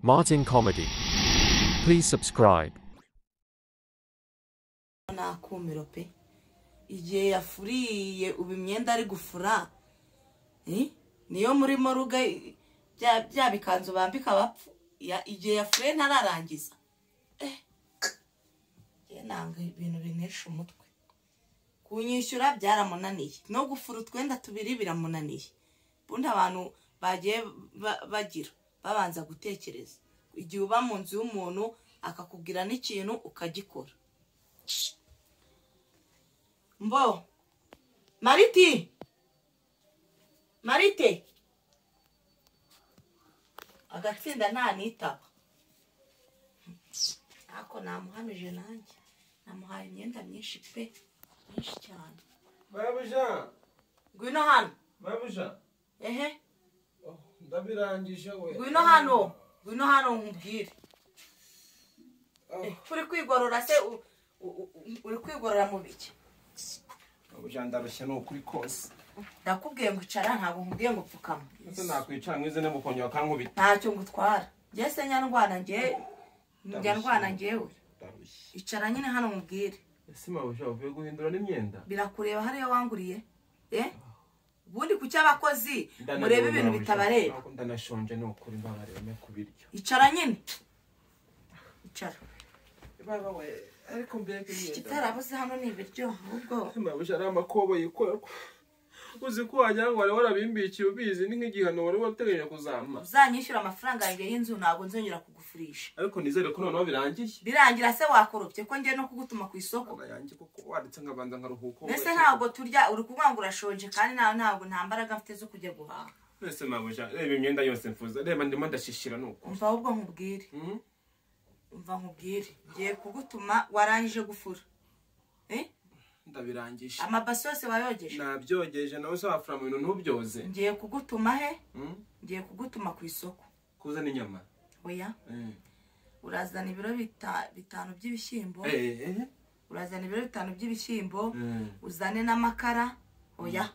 Martin Comedy. Please subscribe. Nakumiro pe igihe yafuriye ubu imyenda ari gufura niyo muri moruga bya bikanzu bambika abapfu, igihe yafuriye ntararangiza. Nanga ibintu binesha umutwe. Kunyishyura byaramunaniye, no gufura utwenda tubiri biramunaniye. Ubundi abantu bagiye bagira babanza gutekereza. Igihe uba mu nzu y'umuntu akakubwira n'ikintu ukagikora. Mbo Mariti, Marite agatsinda ntanitaba. Ako namuhamije nanjye, namuhaye imyenda myinshi pe, myinshi cyane. Babuja, ngwino hano. Babuja. Ehe. Ndabirangije we. Ngwino hano, ngwino hano nkubwire. Uri kwigorora se, uri kwigorora mu biki? Babuja ndarushye n'ukuri kose. Ndakubwiye ngo icara, ntabwo nkubwiye ngo pfukama. Ese nakwicara mwize ne mukongera kankubita. Ntacyo ngutwara. Njye se nyandwana njye. Njya ndwana njyewe. Icara nyine hano nkubwire. Ese mabuja uvuye guhindura n'imyenda? Birakureba hariya wanguriye? Ubundi ku cy'abakozi murebe ibintu bitabareba. Ndanashonje n'ukuri mbabareba kubiryo. Icara nyine. Icara. Baba we ariko mbega imyenda. Kitarabuze hano ni ibiryo ahubwo. Mabuja ari amakobo yikora. Uzi ko wagira ngo wari warabimbikiye ubizi, ni nk'igihano wari wateganya kuzampa. Uzanyishyura amafaranga yanjye y'inzu ntabwo nzongera kugufurisha. Ariko nizere ko noneho birangiye. Birangira se wakoropye ko ngiye no kugutuma ku isoko. Yanjye kuko wanditse nkabanza nkaruhuko. Mbese ntabwo turya, uri kuvuga ngo urashonje kandi nawe ntabwo nta mbaraga mfite zo kujya guhaha. Mbese mabuja reba imyenda yose mfuza, reba ndimo ndashishira nuko. Umva ahubwo nkubwire. Umva nkubwire. Ngiye kugutuma warangije gufura. Ndabirangije. Amabasi yose wayogeje? Nabyogeje, nawe se wafura mu bintu ntubyoze. Ngiye kugutuma he? Ngiye kugutuma ku isoko. Kuzana inyama? Oya. Urazana ibiro bitanu by'ibishyimbo. Urazana ibiro bitanu by'ibishyimbo, uzane n'amakara. Oya.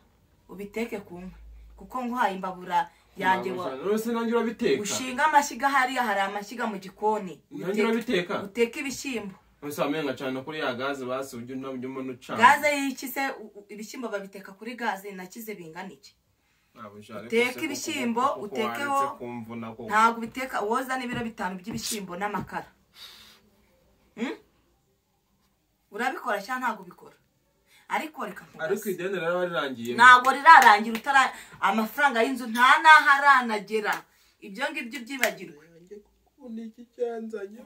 Ubiteke ku nkwi. Kuko nguhaye imbabura yanjye wa. None nanjye urabiteka? Ushinga amashyiga hariya, hari amashyiga mu gikoni. Nanjye urabiteka? Uteke ibishyimbo. Ese wamenga cyane kuri ya gaze basi ujye umuntu ucana. Gaze y'iki se? Ibishyimbo babiteka kuri gaze nakize bingana iki? Uteke ibishyimbo, utekeho. Ntabwo ubiteka, woza n'ibiro bitanu by'ibishyimbo n'amakara. Urabikora cyangwa ntabwo ubikora? Ariko reka nkubaze. Ariko ideni rero rirangiye. Ntabwo rirarangira utara amafaranga y'inzu nta naho aranagera. Ibyo ngibyo byibagirwe. Iki cyanzanye.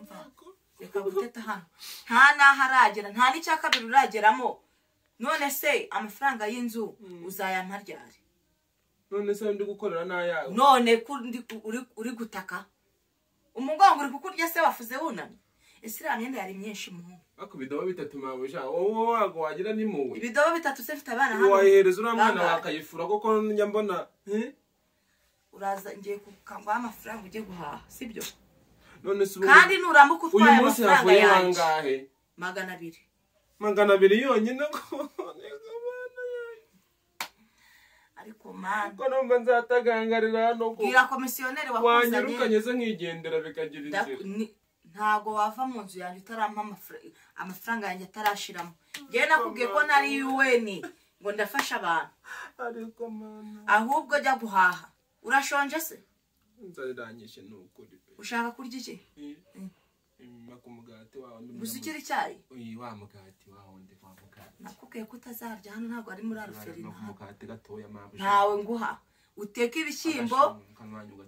Reka guteta hano. Nta naho aragera, nta n'icya kabiri urageramo. None se amafaranga y'inzu uzayampa ryari? None se ndi gukorera n'ayawe? None ko uri gutaka. Umugongo uri kukurya se wafuze wunamye? Ese iriya myenda yari myinshi muhungu. Ariko ibidobo bitatu mabuja, wowe wago wagira ni muwe. Ibidobo bitatu se mfite abana hano. Wahereza uriya mwana wakayifura kuko njya mbona. Uraza ngiye kukanguha amafaranga ujye guhaha, sibyo? None se kandi nurambuka utwaye amafaranga yanjye 200. 200 yonyine ko ariko man ko numva nzatagangarira hano ko bwira komisiyoneri wakuzanye wanyirukanye se nkigendera bikagira inzira. Ntago wava mu nzu yanjye utarampa amafaranga yanjye atarashiramo. Ngiye nakubwiye ko nari UN ngo ndafasha abantu. Ariko man ahubwo jya guhaha. Urashonje se? Nzarangije n'ukuri pe. Ushaka kurya iki? Ku mugati wawe ndi. Gusukira icyayi? Oyi wa mugati wawe ndi kwa mugati. Nakubwiye ko utazarya hano ntabwo ari muri Alferina. Ku mugati gatoya mabuja. Ntawe nguha. Uteke ibishyimbo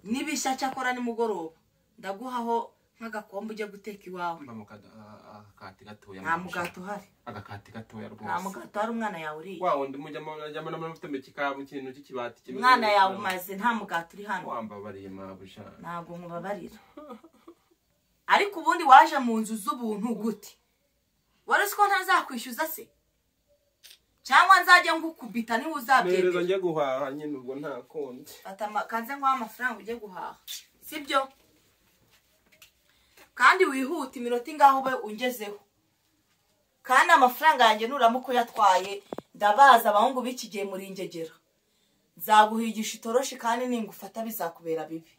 n'ibishya cyakora nimugoroba. Ndaguhaho nk'agakombe ujye guteka iwawe. Agakati gatoya. Nta mugati uhari. Agakati gatoya rwose. Nta mugati uhari umwana yawe uriye. Wa wundi mujya mufite mu kikabu ikintu cy'ikibati kimwe. Umwana yawe umaze nta mugati uri hano. Wambabariye mabuja. Ntabwo nkubabarira. Ariko ubundi waje mu nzu z'ubuntu gute? Wari uzi ko ntazakwishyuza se? Cyangwa nzajya ngukubita niba uzabyemera? Mpereza njye guhaha nyine ubwo nta kundi. Fata kanze nguhe amafaranga ujye guhaha. Sibyo? Kandi wihute iminota ingaho ube ungezeho. Kandi amafaranga yanjye nuramuka uyatwaye ndabaza abahungu b'iki gihe muri ingegera. Nzaguhigisha itoroshi kandi ningufata bizakubera bibi.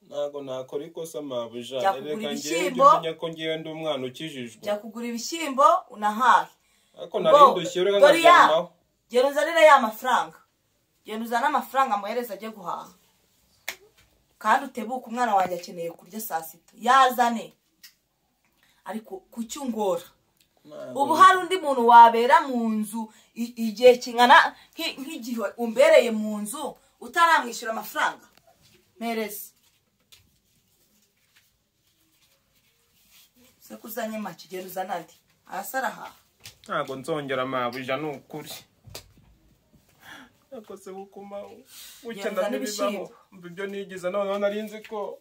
Ntabwo nakora ikosa mabuja. Jya kugura Reka ngewe ibishyimbo. ujye umenya ko ngewe ndi umwana ukijijwe. Jya kugura ibishyimbo unahahe. Ariko nari ndushye, reka Dore ya nkaryamaho. Genda uzanire ya mafaranga, genda uzane amafaranga amuhereza ajye guhaha, kandi utebuke, umwana wanjye akeneye kurya saa sita, yazane. Ariko kuki ungora? Ubu hari undi muntu wabera mu nzu igihe kingana nk'igihe umbereye mu nzu utaramwishyura amafaranga? Mpereza se ko uzanye make? Genda uzane andi, hasi arahaha. Ntabwo nzongera mabuja, ni ukuri. Nakoze gukuma gutya. Genda Ndabibaho. n'ibishyimbo. Umva ibyo nigize noneho, nari nzi ko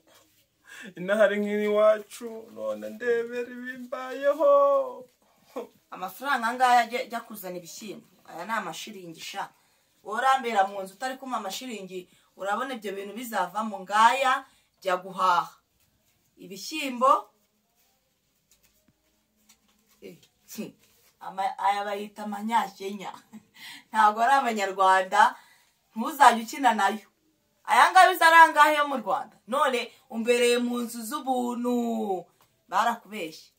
inahari nk'iwacu, none ndebera ibimbayeho. Amafaranga angaya ajya kuzana ibishyimbo, aya ni amashiringi sha. Urambera mu nzu utari kumpa amashiringi, urabona ibyo bintu bizavamo? Ngaya, jya guhaha ibishyimbo. Aya bayita amanyakenya, ntabwo ari abanyarwanda, ntuzajye ukina nayo. Aya ngaya uzi ari angahe yo mu Rwanda? None umbereye mu nzu z'ubuntu, barakubeshye.